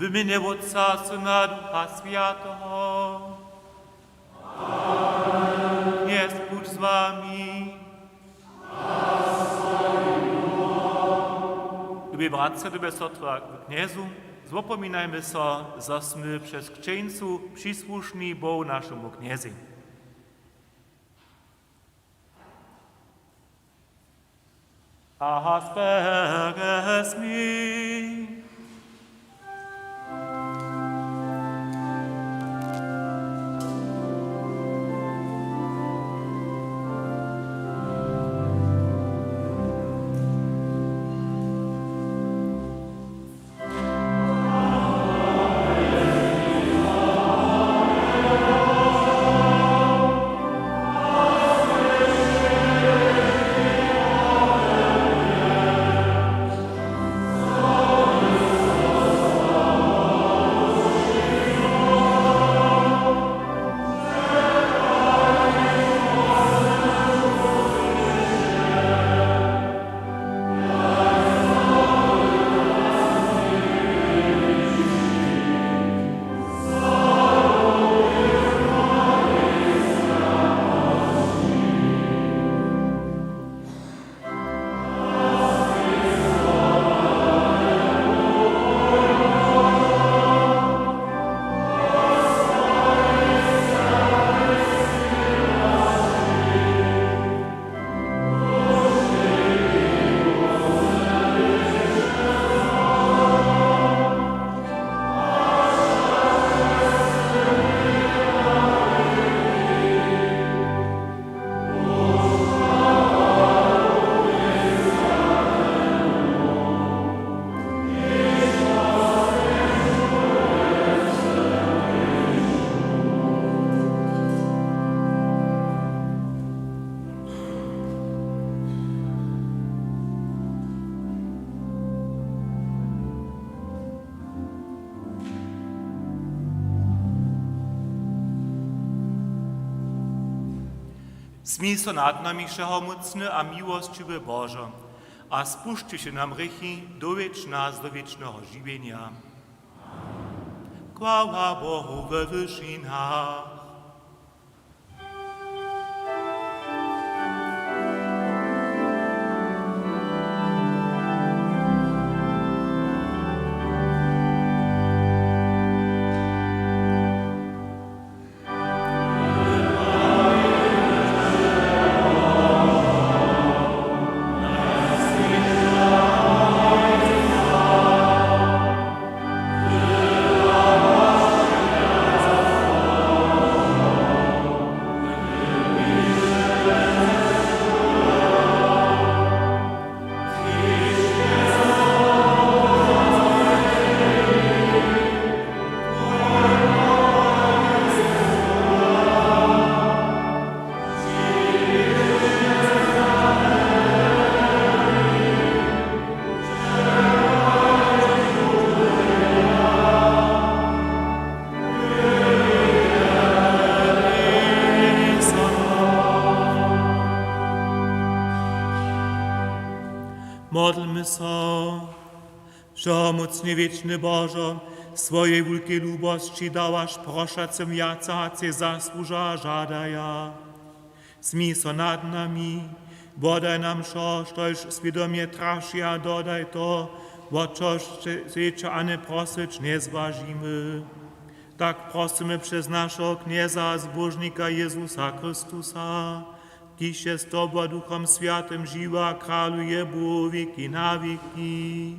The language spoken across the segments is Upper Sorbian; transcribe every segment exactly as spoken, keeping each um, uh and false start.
W mjenje Wótca, Syna, Ducha Swjateho. Knjez budź z wami. Lubi bratřa, lube sotry w Knjezu, zwopominajmy so, zo smy přez křćeńcu přisłušni Bohu, našemu Knjezej. A spekež mi. Smil so nad nami, wšehomócny a miłosćiwy Božo, a spušćiwši nam hrěchi, dowjedź nas do wěčneho žiwjenja. Chwała Bohu we wyšinach. Modlmy so. Wšehomócny, wěčny Božo, swojej wulkej lubosći dawaš prošacym wjace, hač sej zasłuža a žadaja. Smil so nad nami, wodaj nam wšo, štož swědomje traši, a dodaj to, wo čož sće sej prosyć a njezwažimy. Tak prosymy přez našeho Knjeza a Zbóžnika Jězusa Chrystusa, kiž je z tobu a Duchom Swjatym žiwy a kraluje Bóh wěki na wěki.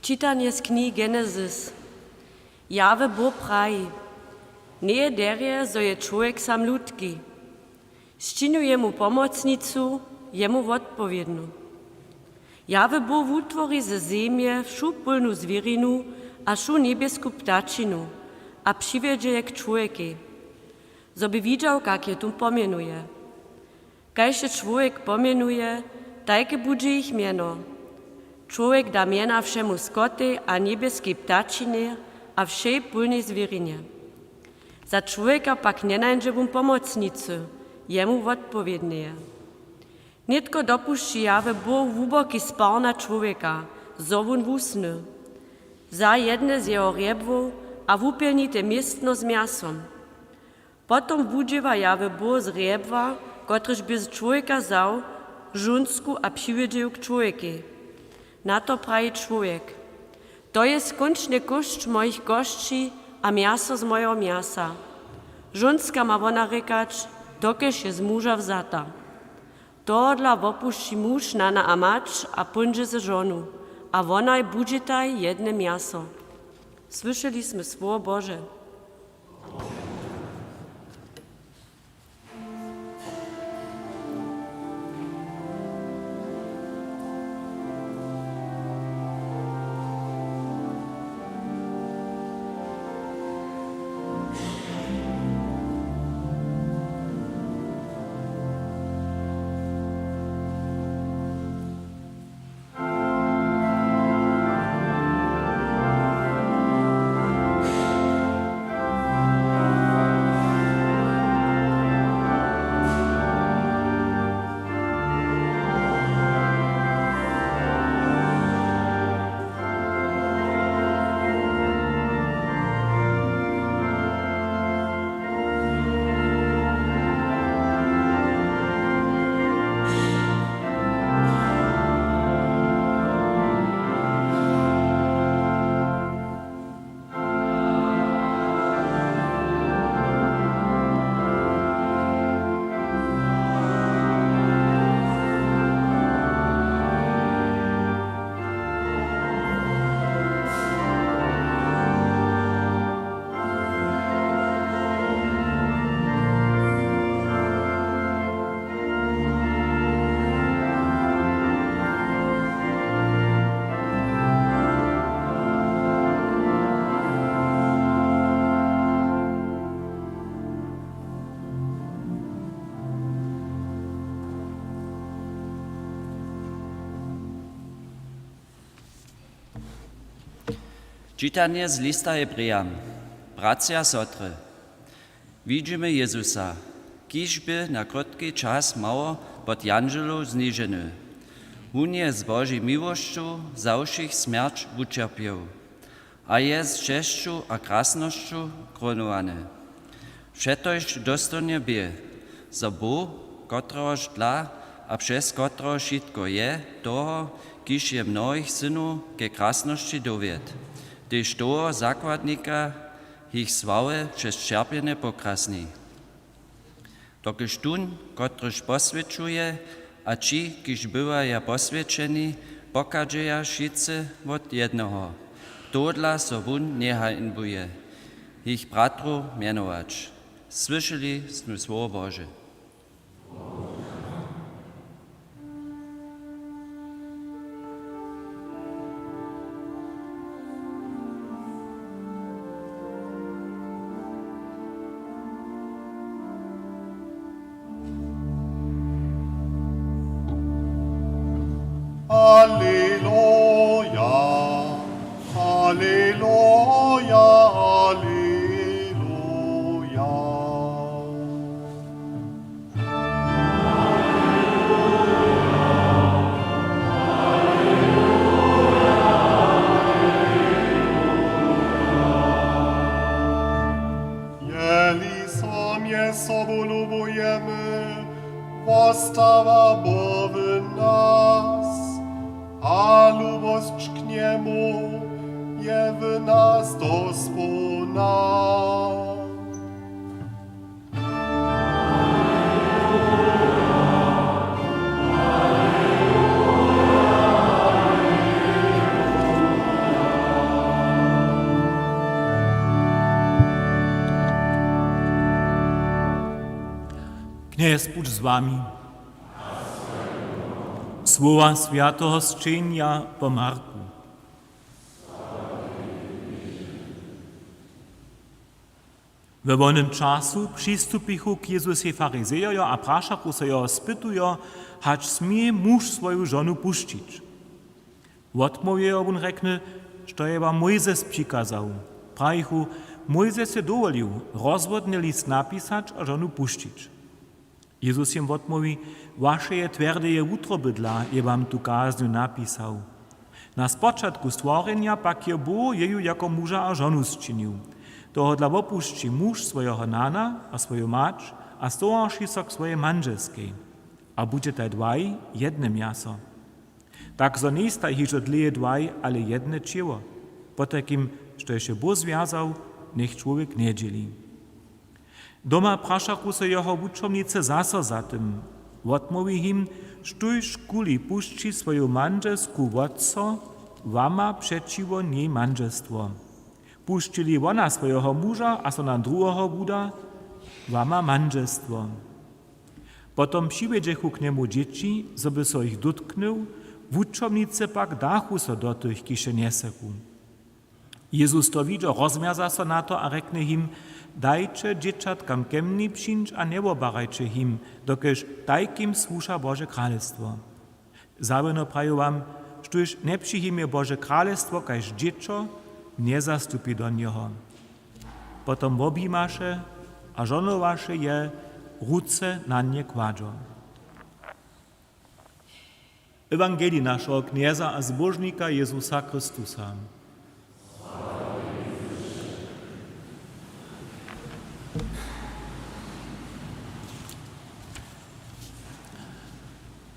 Čitanje z knihi Genezys. Jahwe Bóh praji: Njeje derje, zo je čłowjek sam lutki. Sčinju jemu pomocnicu, jemu wotpowědnu. Jahwe Bóh wutwori ze zemje wšu pólnu zwěrinu a wšu njebjesku ptačinu a přiwjedźe je k čłowjekej, zo by widźał, kak je tu pomjenuje. Kaž je čłowjek pomjenuje, tajke budźe jich mjeno. Čłowjek da mjena wšemu skotej a njebjeskej ptačinje a wšej pólnej zwěrinje. Za čłowjeka pak njenańdźe wón pomocnicy, jemu wotpowědneje. Nětko dopušći Jahwe Bóh hłuboki spar na čłowjeka, zo wón wusny. Wza jedne z jeho hrjebłow a wupjelni te městno z mjasom. Potom wudźěła Jahwe Bóh z hrjebła, kotryž bě z čłowjeka wzał, žónsku a přiwjedźe ju k čłowjekej. Na to praji čłowjek: To je skónčnje kósć mojich kósći a mjaso z mojeho mjasa. Žónska ma wona rěkać, dokelž je z muža wzata. Tohodla wopušći muž nana a mać a póńdźe ze žonu, a wonaj budźetaj jedne mjaso. Słyšeli smy słowo Bože. Čitanje z lista Hebrejam. Bratřa a sotry, widźimy Jezusa, kiž bě na krótki čas mało pod jandźelow zniženy. Wón je z Božej miłosću za wšěch smjerć wućerpjeł a je z česću a krasnosću kronowany. Přetož dóstanje bě, zo Bóh, kotrehož dla a přez kotrehož wšitko je, toho, kiž je mnohich synow ke krasnosći dowjedł, tež toho zakładnika jich sławy přez ćerpjenje pokrasni. Dokelž tón, kotryž poswjećuje, a ći, kiž bywaja poswjećeni, pochadźeja wšitcy wot jednoho, tohodla so wón njehańbuje jich bratrow mjenować. Słyšeli smy słowo Bože. Aleluja, aleluja, aleluja. Jeli so mjez sobu lubujemy, wostawa Bóh w nas, a lubosć k njemu je w nas dospołna. Knjez budź z wami. Słowa swjateho sćenja po Marku. We wonym času přistupichu k Jezusej farizejojo a prašachu so jeho, spytujo, hač smě muž swoju žonu pušćić. Wotmołwjejo wón rjekny, što je wam Mójzes přikazał. Prajichu: „Mójzes je dowolił rozwodny list napisać a žonu pušćić.” Jezus jim wotmołwi: „Wašeje twjerdeje wutroby dla je wam tu kaznju napisał. Na spočatku stworjenja pak je Bóh jeju jako muža a žonu sčinił. Tohodla wopušći muž swojeho nana a swoju mać a stowaši so k swojej mandźelskej, a budźetaj dwaj jedne mjaso. Tak zo njejstaj hižo dlěje dwaj, ale jedne ćěło. Potajkim, štož je Bóh zwjazał, njech čłowjek njedźěli.” Doma prašachu so jeho wučomnicy zaso za tym. Wotmołwi jim: „Štóžkuli pušći swoju mandźelsku wot so, łama přećiwo njej mandźelstwo. Pušći-li wona swojeho muža a so na druheho wuda, łama mandźelstwo.” Potom přiwjedźechu k njemu dźěći, zo by so jich dótknył, wučomnicy pak dachu so do tych, kiž je njesychu. Jezus to widźo, rozmjerza so na to a rjekny jim: „Dajće dźěćatkam ke mni přińć a njewobarajće jim, dokelž tajkim słuša Bože kralestwo. Zawěrno praju wam, štóž njepřijimje Bože kralestwo kaž dźěćo, njezastupi do njeho.” Potom wobimaše a žohnowaše je, ruce na nje kładźo. Ewangelij našeho Knjeza a Zbóžnika Jezusa Chrystusa.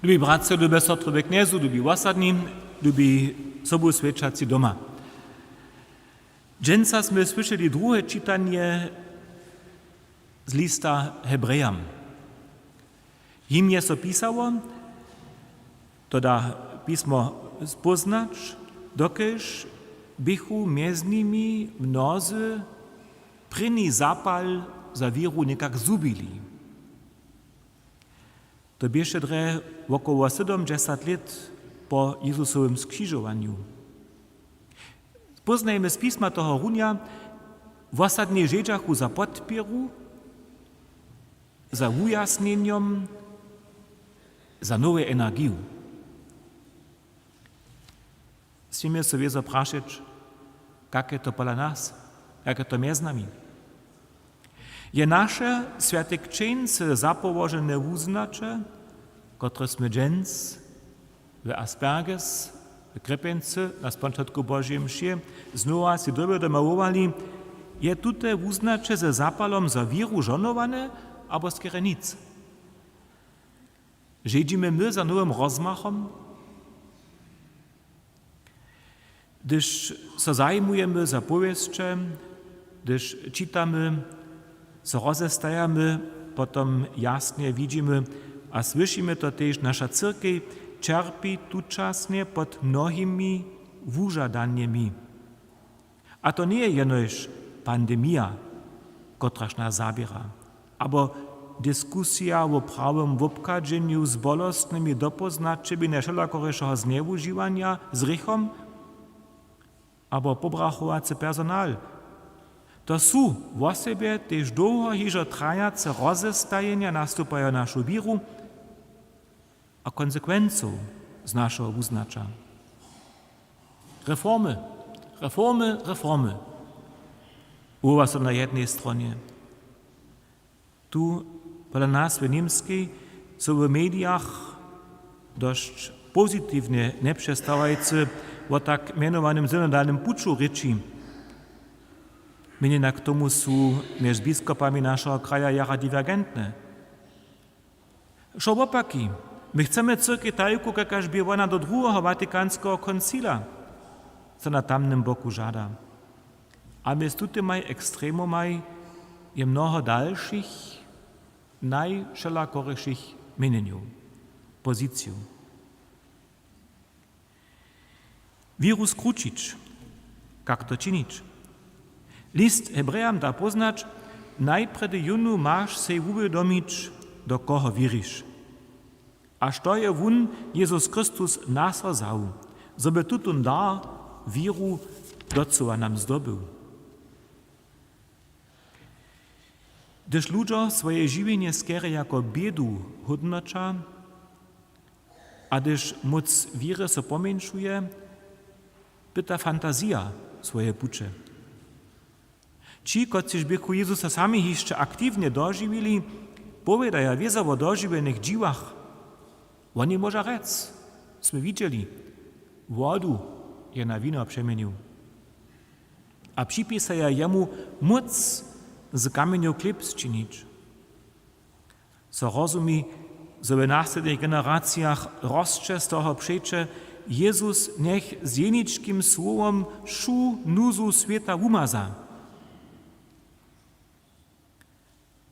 Lubi bratřa, lube sotry we Knjezu, lubi wosadni, lubi sobuswjećaci doma. Dźensa smy słyšeli druhe čitanje z lista Hebrejam. Jim je so pisało, to da pismo spóznać, dokelž běchu mjez nimi mnozy prěni zapal za wěru někak zhubili. To běše drje wokoło sydomdźesat lět po Jezusowym skřižowanju. Spóznajemy z pisma toho runja: „Wosadni žedźachu za podpěru, za wujasnjenjom, za nowej energiju.” Směmy so wězo prašeć, kak je to pola nas, kak je to mjez nami? Je naše swjaty křćeńcy zapołožene wuznaće, kotrež smy dźens w Asperges w Krjepjeńcy na spočatku Božeje mšě znowa sej dyrbjo doma wołali, je tute wuznaće ze zapalom za wěru žohnowane abo skerje nic? Žedźimy my za nowym rozmachom? Hdyž so zajimujemy za powěsće, hdyž čitamy, so rozestajamy, potom jasnje widźimy a słyšimy to tež: naša cyrkej ćerpi tučasnje pod mnohimi wužadanjemi. A to njeje jenož pandemija, kotraž nas zaběra, abo diskusija wo prawym wobchadźenju z bolostnymi dopóznaćemi najwšelakorišeho znjewužiwanja, z hrěchom, abo pobrachowacy personal. To su wosebje tež dołho hižo trajace rozestajenja nastupajo našu wěru a konsekwencow z našeho wuznaća. Reformy, reformy, reformy, woła so na jednej stronje. Tu pola nas w Němskej so w medijach dosć pozitiwnje njepřestawajcy wo tak mjenowanym synodalnym puću rěči. Měnjena k tomu su mjez biskopami našeho kraja jara divergentne. Wšo wopaki, my chcemy cyrkej tajku, kakaž bě wona do druheho Watikanskeho koncila, so na tamnym boku žada. A mjez tutymaj ekstremomaj je mnoho dalšich, najwšelakorišich měnjenjow, pozicijow. Wěru skrućić. Kak to činić? List Hebrejam da póznać: „Najprjedy jónu maš sej wuwědomić, do koho wěriš, a što je wón, Jezus Chrystus, na so wzał, zo by tutón dar, wěru, docyła nam zdobył.” Hdyž ludźo swoje žiwjenje skerje jako bědu hódnoća a hdyž móc wěry so pomjeńšuje, pyta fantazija swoje puće. Ći, kotřiž běchu Jezusa sami hišće aktiwnje dožiwili, powědaja wězo wo dožiwjenych dźiwach. Woni móža rjec: „Smy widźeli, wodu je na wino přeměnił.“ A připisaja jemu móc z kamjenjow chlěb sčinić. So rozumi, zo w naslědnych generacijach rosće z toho přeće: „Jezus njech z jeničkim słowom wšu nuzu swěta wumaza.“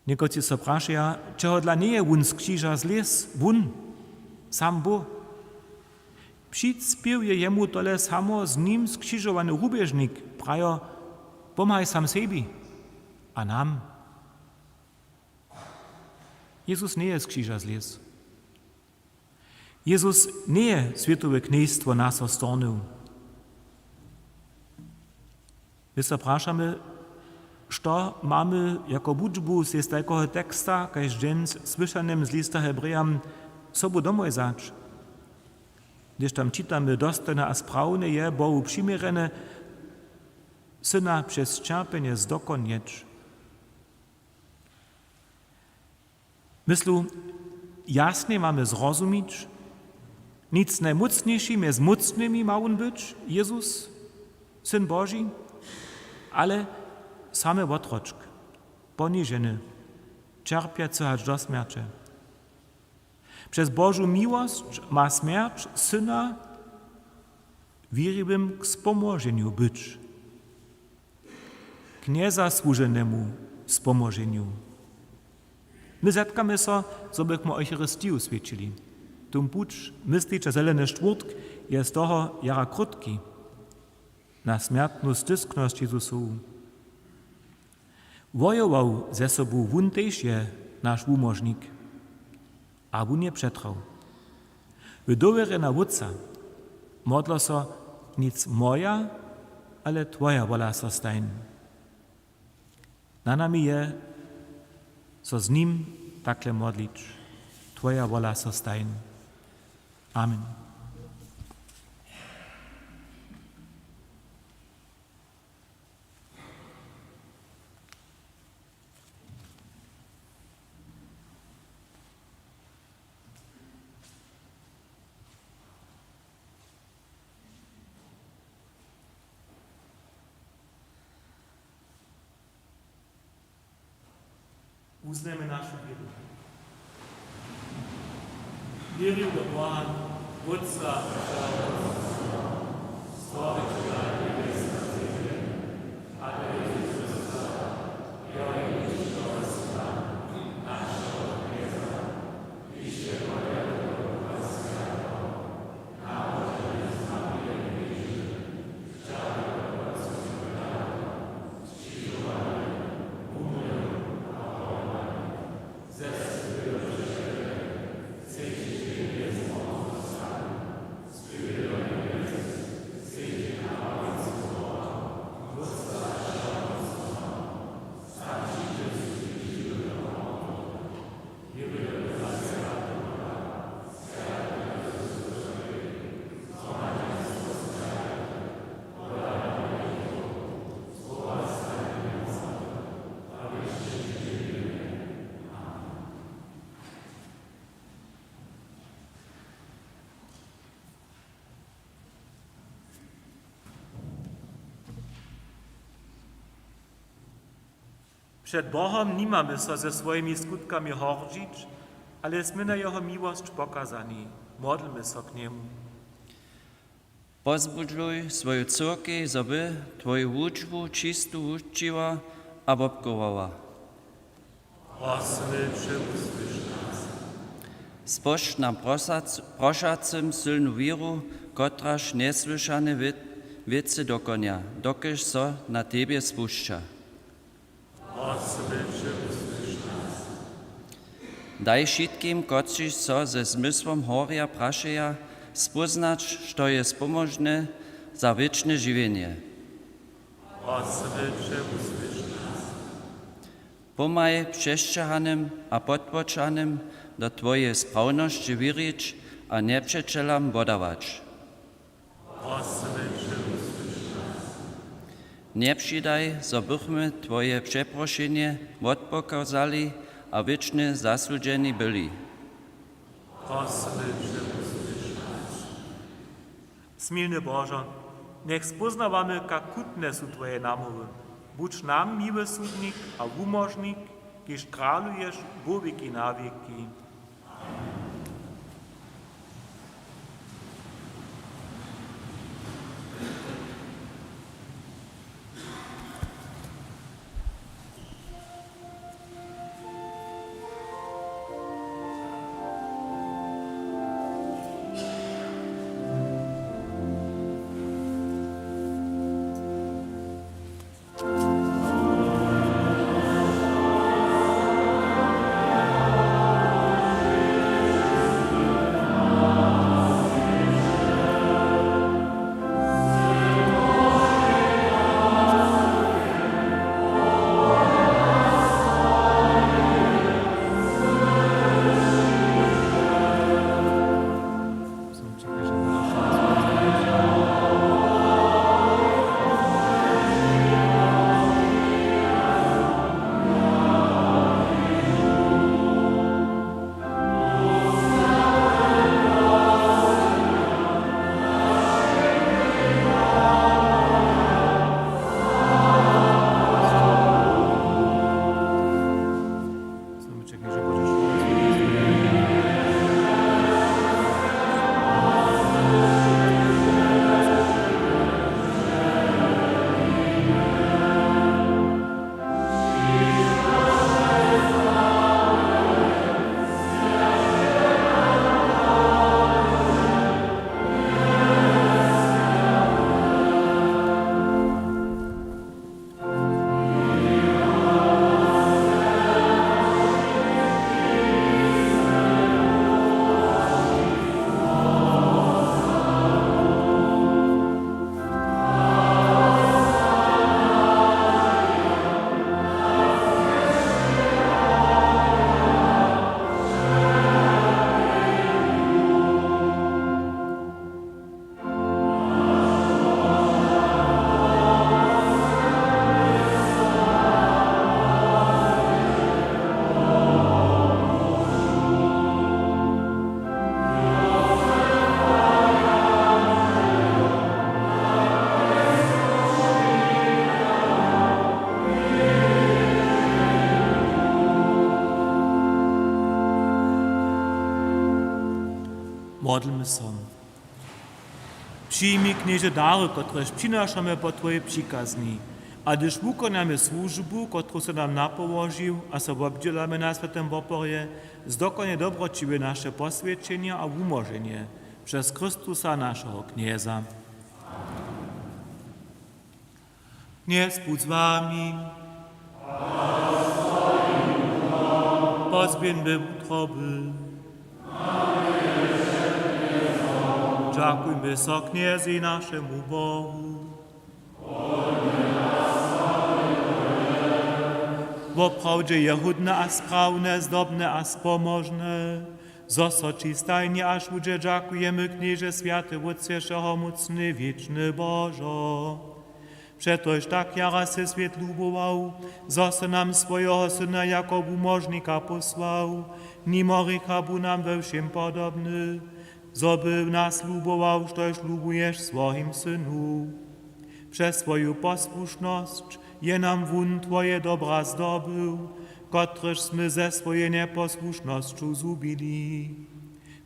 Někotři so prašeja, čehodla njeje wón z křiža zlěz, wón, sam Bóh. Přispěł je jemu tole samo z nim skřižowany rubježnik, prajo: „Pomhaj sam sebi a nam.“ Jezus njeje z křiža zlěz. Jezus njeje swětowe knježstwo na so stornył. My so prašamy, što mamy jako wučbu z tajkeho teksta, kaž dźens słyšanym z lista Hebrejam, sobu domoj wzać, hdyž tam čitamy dostojne a sprawne je Bohu přiměrjene, Syna přez ćerpjenje zdokonjeć. Myslu jasnje mamy zrozumić, nic najmócniši mjez mócnymi ma wón być, Jezus, Syn Boži, ale samy wotročk, poniženy, ćerpjacy hač do smjerće. Přez Božu miłosć ma smjerć Syna wěriwym k spomoženju być. K njezasłuženemu spomoženju. My zetkamy so, zo bychmy Eucharistiju swjećili. Tón puć, mysliće, Zeleny štwórtk je z toho jara krótki na smjertnu stysknosć Jezusowu. Wojował ze sobu, wón tež je naš wumóžnik. A wón je přetrał. W dowěrje na Wótca modlo so: „Nic moja, ale twoja wola so stajń.“ Na nami je, so z nim takle modlić: „Twoja wola so stajń.“ Amen. Wuznajmy našu wěru. Wěrju do Boha, Wótca, Stwórcyła njebjes a zemje, a do Jezusa Chrystusa, jeho jeničkeho Syna, našeho Knjeza, kiž je wodepodał Ducha Swjateho, narodźeny z Marije Knježny, Před Bohom nimamy so ze swojimi skutkami hordźić, ale smy na jeho miłosć pokazani. Modlmy so k njemu. Pozbudźuj swoju cyrkej, zo by twoju wučbu čistu wučiła a wobchowała. Prosimy će, wusłyš nas. Spožč nam prosac-, prošacym sylnu wěru, kotraž njesłyšane wě-, wěcy dokonja, dokelž so na tebje spušća. Prosimy će, wusłyš nas. Daj wšitkim, kotřiž so ze zmysłom horja prašeja, spóznać, što je spomóžne za wěčne žiwjenje. Prosimy će, wusłyš nas. Pomhaj přesćahanym a potłočanym do twojeje sprawnosće wěrić a njepřećelam wodawać. Prosimy će, wusłyš nas. Njepřidaj, zo bychmy twoje přeprošenje wotpokazali a wěčnje zasudźeni byli. Smilny Božo, njech spóznawamy, kak chutne su twoje namołwy. Budź nam miły sudnik a wumóžnik, kiž kraluješ wowěki na wěki. Modlmy so. Přijmi, Knježe, dary, kotrež přinašamy po twojej přikazni. A hdyž wukonjamy słužbu, kotruž sy nam napołožił, a so wobdźělamy na swjatym woporje, zdokonjej dobroćiwje naše poswjećenje a wumoženje. Přez Chrystusa, našeho Knjeza. Knjez budź z wami. Pozběhńmy wutroby. Dźakujmy so Knjezej, našemu Bohu. Woprawdźe je hódne a sprawne, zdobne a spomožne, zo so ći stajnje a wšudźe dźakujemy, Knježe, swjaty Wótče, wšehomócny, wěčny Božo. Přetož tak jara sy swět lubował, zo sy nam swojeho Syna jako wumóžnika pósłał, nimo hrěcha bu nam we wšěm podobny, zo by nas lubował, štož lubuješ w swojim Synu. Přez swoju posłušnosć je nam wón twoje dobra zdobył, kotrež smy ze swojej njeposłušnosću zhubili.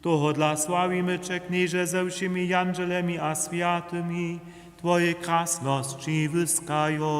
Tohodla sławimy će, Knježe, ze wšěmi jandźelemi a swjatymi, twoje krasnosći wyskajo.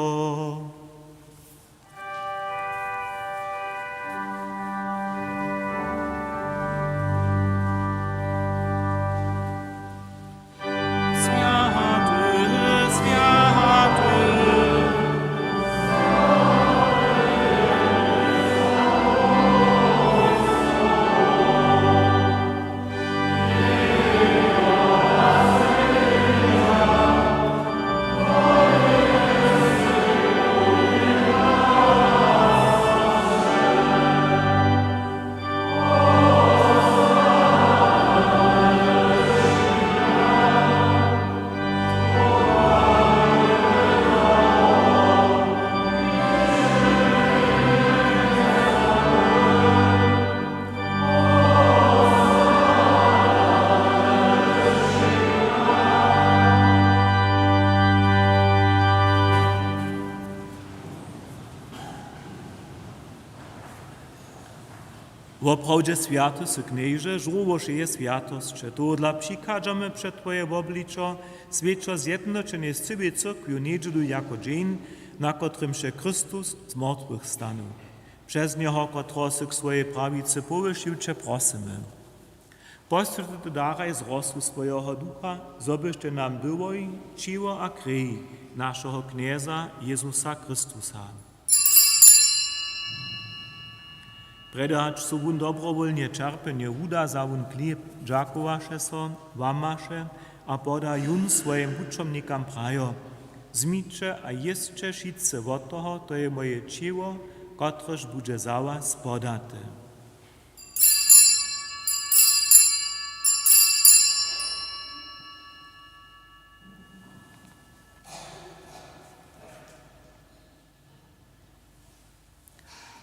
Woprawdźe swjaty sy, Knježe, žórło wšeje swjatosće. Tohodla přichadźamy před Twoje wobličo, swjećo zjednoćenje z cyłej cyrkwju njedźelu jako dźeń, na kotrymž je Chrystus z mortwych stanył. Přez njeho, kotrehož sy k swojej prawicy powyšił, će prosymy: Poswjeć daraj z rosu swojeho Ducha, zo byštej nam byłoj ćěło a krej našeho Knjeza Jezusa Chrystusa. Prjedy hač su wón dobrowólnje ćerpjenje wuda, wza wón chlěb, dźakowaše so, łamaše a poda jón swojim wučomnikam prajo: Wzmiće a jěsće wšitcy wot toho, to je moje ćěło, kotrež budźe za was podate.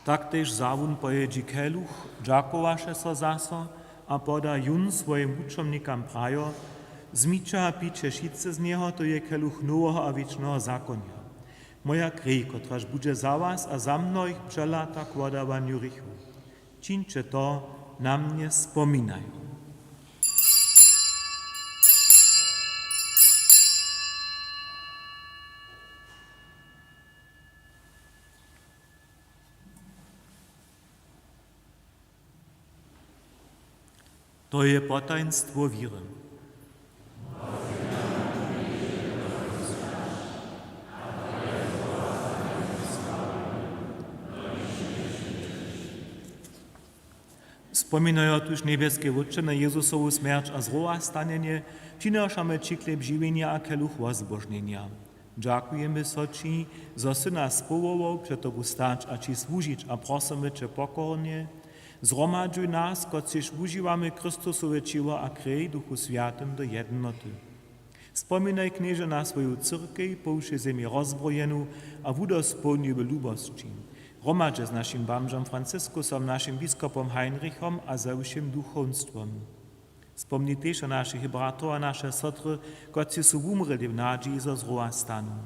Tak tež wza wón po jědźi keluch, dźakowaše so zaso a poda jón swojim wučomnikam prajo: Wzmiće a piće wšitcy z njeho, to je keluch noweho a wěčneho zakonja, moja krej, kotraž budźe za was a za mnohich přelata k wodawanju hrěchow. Čińće to na mnje spominajo. To je potajnstwo wěry. Spominajo tuž, njebjeski Wótče, na Jezusowu smjerć a zrowastanjenje, přinošamy ći chlěb žiwjenja a keluch wozbožnjenja. Dźakujemy so ći, zo sy nas powołał před tobu stać a ći słužić, a prosymy će pokornje: Zhromadźuj nas, kotřiž wužiwamy Chrystusowe ćěło a krej, w Duchu Swjatym do jednoty. Spominaj, Knježe, na swoju cyrkej po wšej zemi rozbrojenu a wudospołnjuj w lubosći, hromadźe z našim bamžom Franciskusom, našim biskopom Heinrichom a ze wšěm duchowstwom. Spomni tež na našich bratrow a naše sotry, kotřiž su wumrěli w nadźiji, zo zrowa stanu.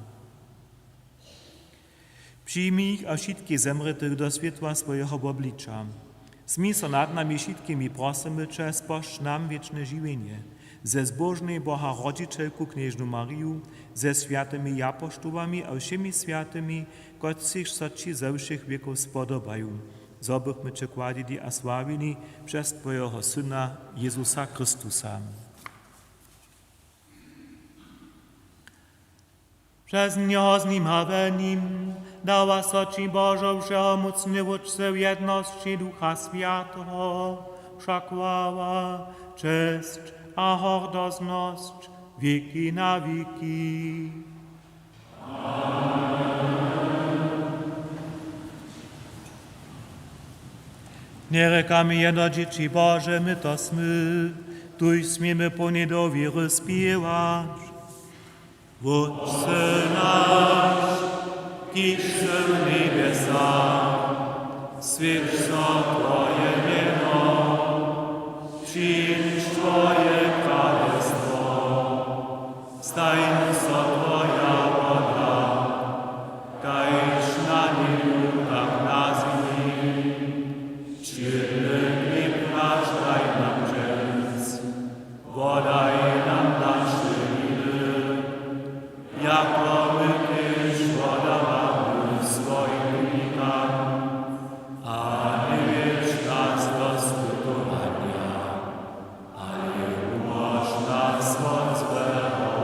Přijmi jich a wšitkich zemrětych do swětła swojeho wobliča. Smil so nad nami wšitkimi, prosymy će, spožč nam wěčne žiwjenje ze zbóžnej Boha rodźićelku knježnu Mariju, ze swjatymi japoštołami a wšěmi swjatymi, kotřiž so ći ze wšěch wěkow spodobaju, zo bychmy će chwalili a sławili přez twojeho Syna Jezusa Chrystusa. Přez njeho, z nim a w nim dawa so ći, Božo, wšehomócny Wótče, w jednosći Ducha Swjateho wša chwała, česć a hordoznosć wěki na wěki. Njerěkamy jeno dźěći Bože, my to smy, tuž směmy połni dowěry spěwać: Wótče naš, kiž sy w njebjesach, swjeć so twoje mjeno, přińdź twoje kralestwo, stań so twoja wola, kaž na njebju, tak na zemi. Wšědny chlěb naš daj nam dźens, wodaj nam naše winy, jako my tež wodawamy swojim winikam, a njewjedź nas do spytowanja, ale wumóž nas wot złeho.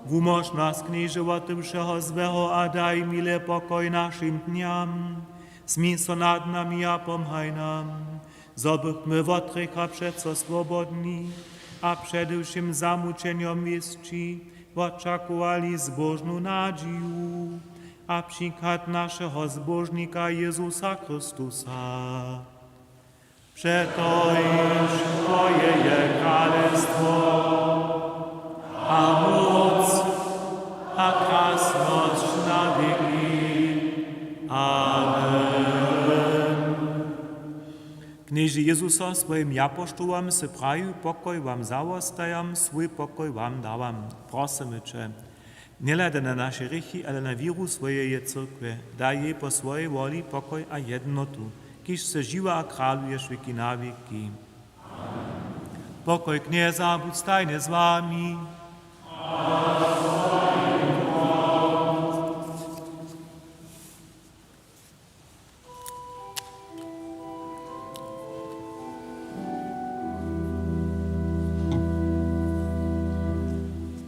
Wumóž nas, Knježe, wot wšeho złeho a daj mile pokoj našim dnjam. Smil so nad nami a pomhaj nam, zo bychmy wot hrěcha přeco swobodni a před wšěm zamućenjom wěsći wočakowali zbóžnu nadźiju a přichad našeho Zbóžnika Jezusa Chrystusa. Přetož twoje je kralestwo a móc a krasnosć na wěki. Amen. Knježe Jezuso, swojim japoštołam sy prajił: Pokoj wam zawostajam, swój pokoj wam dawam. Prosymy će, njehladaj na naše hrěchi, ale na wěru swojeje cyrkwje, daj jej po swojej woli pokoj a jednotu, kiž sy žiwy a kraluješ wěki na wěki. Pokoj Knjeza budź stajnje z wami.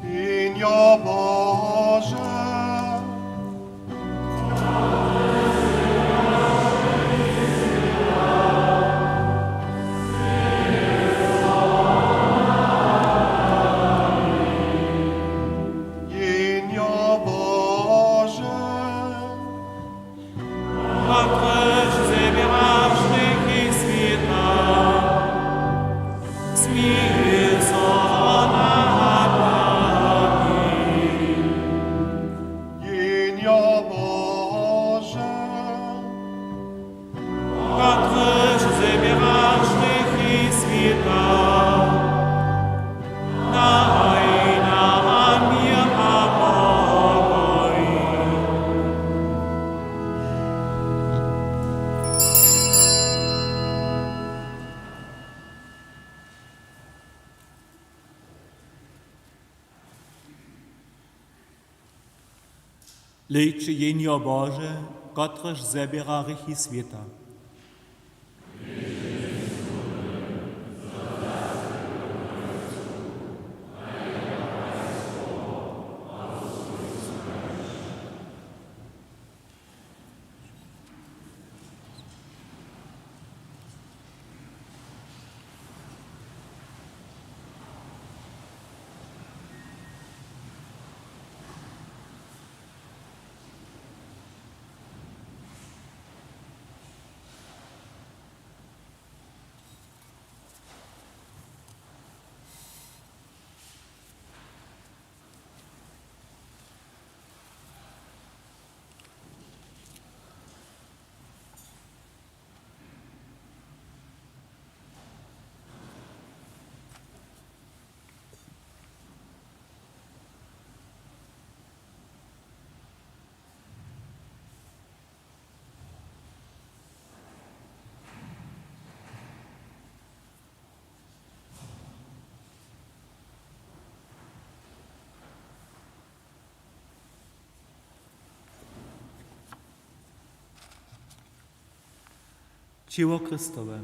Jehnjo Bože. Jehnjo Bože. Kotryž zběraš hrěchi swěta, smil so nad nami. Jehnjo Bože. Kotryž zběraš hrěchi swěta, daj nam měr a pokoj. Hlejće, Jehnjo Bože, kotryž zběra hrěchi swěta. Ćěło Chrystowe.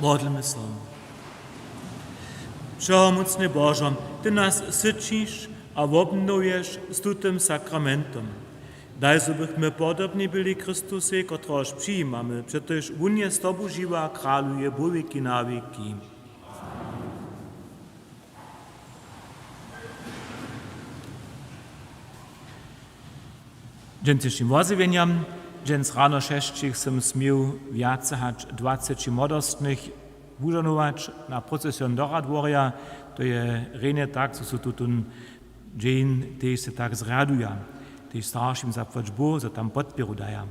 Modlmy so. Wšehomócny Božo, ty nas syćiš a wobnowješ z tutym sakramentom. Daj, zo bychmy podobni byli Chrystusej, kotrehož přijimamy, přetož wón je z tobu žiwy a kraluje wot wěki na wěki. Dźensnišim wozjewjenjam. Dźens rano šesćich sym směł wjace hač dwaceći młodostnych wužohnować na procesion do Radworja. To je rjenje tak, zo su tutón dźeń tež se tak zrjaduja. Tež staršim zapłać Bóh, zo tam podpěru daja.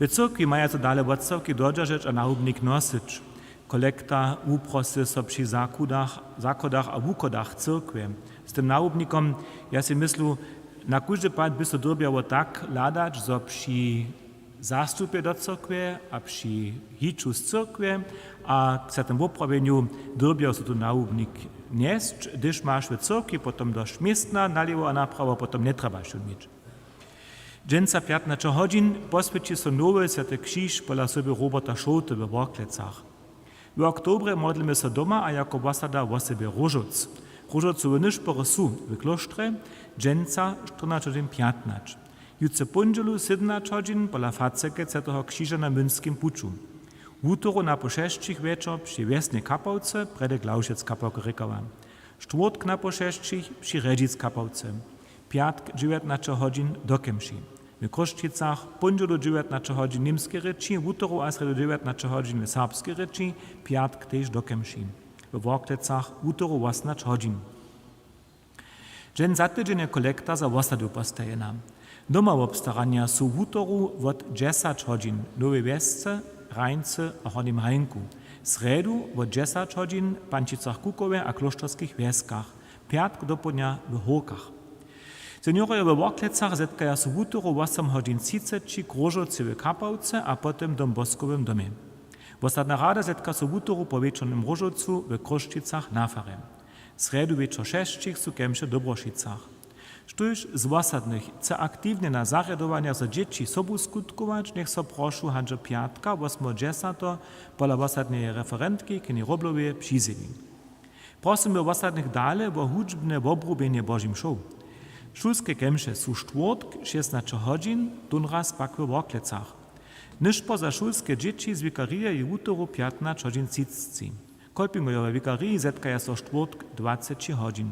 W cyrkwi maja so dale wotstawki dodźeržeć a nahubnik nosyć. Kolekta wuprosy so při zakudach, zachodach a wuchodach cyrkwje. Z tym nahubnikom, ja sej myslu, na kóždy pad by so dyrbjało tak hladać, zo při zastupje do cyrkwje a při hiću z cyrkwje a při tym woprawjenju dyrbjało so tu nahubnik njesć, hdyž maš w cyrkwi potom dosć městna nalěwo a naprawo, potom njetrjebaš jón měć. Dźensa pjatnaće hodźin poswjeći so nowy swjaty křiž pola sobu Roberta Šołty we Worklecach. W oktobrje modlimy so doma a jako wosada wosebje róžowc. Róžowcowy nyšpory su w klóštrje, dźensa štyrnaće hodźin pjatnaće. Jutře póndźelu sydomnaće hodźin pola facerke swjateho křiža na Młynskim puću. Wutoru napoł šesćich wječor při wjesnej kapałce prjedy Glawšec kapałka rěkała. Štwórtk napoł šesćich při Rjedźic kapałce. Pjatk dźewjatnaće hodźin do Kemši. W Chrósćicach póndźelu dźewjatnaće hodźin w němskej rěči, wutoru a srjedu dźewjatnaće hodźin w serbskej rěči, pjatk tež do Kemši. We Worklecach wutoru wosomnaće hodźin. Dźeń za tydźeń je kolekta za wosadu postajena. Doma wobstaranja su wutoru wot dźesać hodźin w Nowej Wjesce, Hrańcy a Hornim Hajnku, srjedu wot dźesać hodźin w Pančicach, Kukowje a klóšterskich Wjeskach, pjatk dopołdnja w Hórkach. Seniorojo we Worklecach zetkaja so wutoru wosom hodźin třiceći k róžowcej w kapałce a potom w Don Boskowym domje. Wosadna rada zetka so wutoru po wječornym róžowcu w Chrósćicach na farje. Srjedu wječor šesćich su kemše w Dobrošicach. Štóž z wosadnych chce aktiwnje na zarjadowanja za dźěći sobu skutkować, njech so prošu hač do pjatka wosmeho dźesateho pola wosadneje referentki Kenny Robloweje přizjewi. Prosymy wosadnych dale wo hudźbne wobrubjenje Božich mšow. Šulske kemše su štwórtk šěsnaće hodźin, tónraz pak we Worklecach. Nyšpor za šulske dźěći z wikarije je wutoru pjatnaće hodźin třiceći. Kolpingojo we wikariji zetkaja so štwórtk dwaceći hodźin.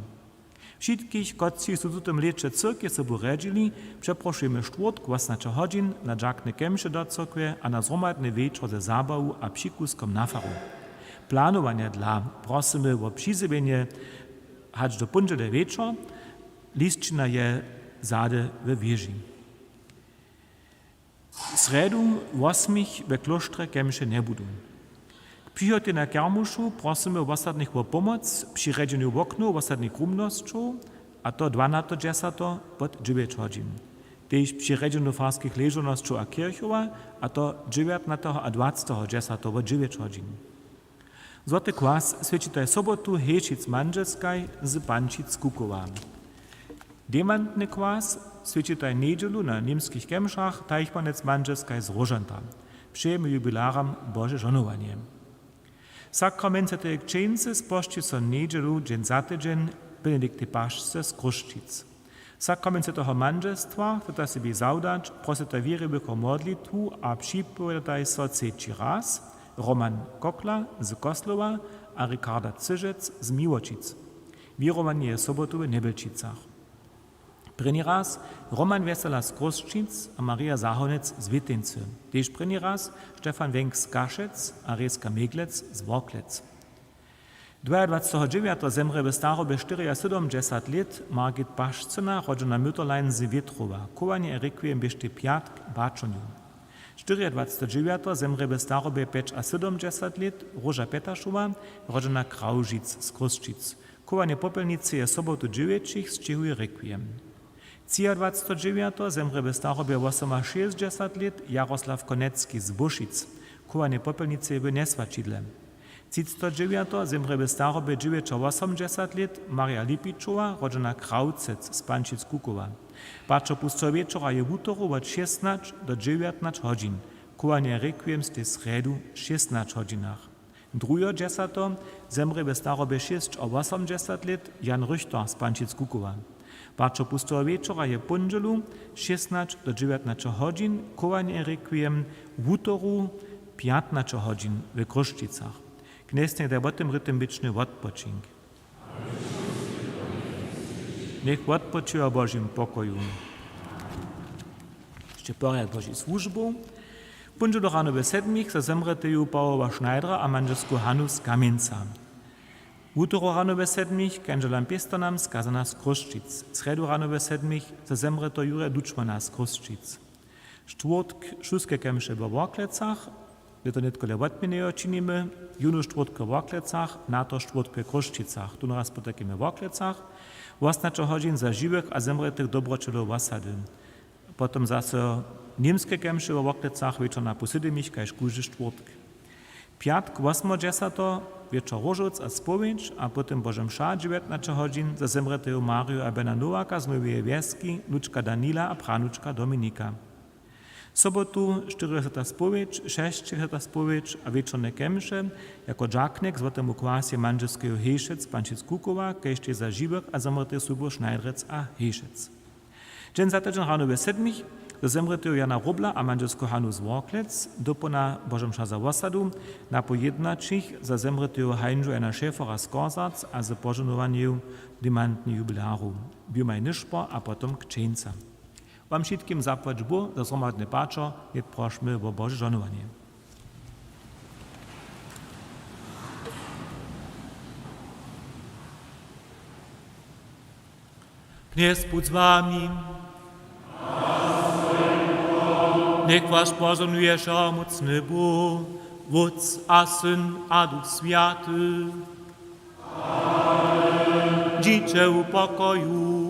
Wšitkich, kotřiž su w tutym lěće cyrkej sobu rjedźili, přeprošujemy štwórtk wosomnaće hodźin na dźakne kemše do cyrkwje a na zhromadny wječor ze zabawu a přikuskom na faru. Planowanja dla prosymy wo přizjewjenje hač do póndźele wječor. Lisćina je zady we wěži. Srjedu wosmich we klóštrje kemše njebudu. K přihoty na kermušu prosymy wosadnych wo pomoc při rjedźenju woknow wosadnych rumnosćow, a to dwanateho dźesateho wot dźewjeć hodźin. Tež při rjedźenju farskich ležownosćow a kěrchowa, a to dźewjatnateho a dwaceteho dźesateho wot dźewjeć hodźin. Złoty kwas swjećitaj sobotu Hejšic-Mandźelskaj z Pančic-Kukowa. Dejmantny kwas swjećitaj njedźelu na němskich kemšach Teichmanec-Mandźelskaj z Róžanta. Přejemy jubilaram Bože žohnowanje. Sakrament swjateje křćeńcy spožči so njedźelu dźeń za tydźeń Benediktej Pašce z Chrósćic. Sakrament swjateho mandźelstwa chceta sebi zawdać, prosytaj wěriwych wo modlitwu a připowědataj so třeći raz Roman Kokla z Koslowa a Ricarda Cyžec z Miłoćic. Wěrowanje je sobotu w Njebjelčicach. Prěni raz Roman Wjesela z Chrósćic a Marja Zahonec z Wěteńcy. Tež prěni raz Stefan Wenk z Kašec a Reska Meglec z Worklec. Dwajadwaceteho dźewjateho zemrě w starobje štyriasydomdźesat lět Margit Pašcyna, rodźena Mütterlein z Wětrowa. Chowanje a rekwiem běštej pjatk w Baćonju. Štyriadwaceteho dźewjateho zemrě w starobje pjećasydomdźesat lět Róža Pjetašowa, rodźena Krawžic z Chrósćic. Chowanje popjelnicy je sobotu dźewjećich, sćěhuj rekwiem. Třiadwaceteho dźewjateho zemrě w starobje wosomašěsćdźesat lět Jaroslaw Konecki z Bóšic. Chowanje popjelnicy je w Njeswaćidle. Třiceteho dźewjateho zemrě w starobje dźewjećawosomdźesat lět Marja Lipičowa, rodźena Krawcec z Pančic-Kukowa. Paćer pusteho wječora je wutoru wot šěsnaće do dźewjatnaće hodźin. Chowanje a rekwiem stej srjedu w šěsnaće hodźinach. Druheho dźesateho zemrě we starobje šěsć a wosomdźesat lět Jan Rychter z Pančic-Kukowa. Pačer pusteho wječora je póndźelu šěsnaće do dźewjatnaće hodźin, chowanje requiem wutoru pjatnaće hodźin w Chrósćicach. Knjez njech da po tym rětym wěčny wotpočink. Njech wotpočuja w Božim pokoju. Hišće porjad Božich słužbow. Póndźelu rano we sedmich za zemrěteju Pawoła Schneidera a mandźelsku Hanu z Kamjenca. Wutoru rano we sedmich k jandźelam pěstownam z Kazana z Chrósćic. Srjedu rano we sedmich za zemrěteho Jurja Dučmana z Chrósćic. Štwórtk šulske kemše we Worklecach, my to nětkole wotměnjejo činimy, jónu štwórtk we Worklecach, na to štwórtk we Chrósćicach, tu naraz potajkimy we Worklecach, wosomnaće hodźin za žiwych a zemrětych dobroćelow wosady. Potom zaso němske kemše we Worklecach wječor na pół sydomich kaž kóždy štwórtk. Pjatk wosomdźesateho wječor róžowc a spowědź a potom Boža mša dźewjatnaće hodźin za zemrěteju Mariju a Bena Nowaka z Noweje Wjeski, wnučka Danila a prawnučka Dominika. Sobotu štyriadźesata spowědź, šesćdźesata spowědź a wječorne kemše jako dźaknjek złotemu kwasej mandźelskeju Hejšec Pančic-Kukowa, kaž tež za žiwych a zemrětych subow Schneiderec a Hejšec. Dźensa tydźeń rano we sedmich za zemrěteju Jana Róbla a mandźelsku Hanu z Worklec, dopołdnja Boža mša za wosadu, na poł jědnaćich za zemrěteju Heinžu Jana Schäfera z Kozac a z požohnowanju dimantnych jubilarow Bjumaj Nyšpor a potom Křćeńca. Wam wšitkim zapłać Bóh za zhromadny pačer, nětk prošmy wo Bože žohnowanje. Knjez budź z wami. Njech was požohnuje wšehomócny Bóh, Wótc a Syn a Duch Swjaty. Dźiće w pokoju.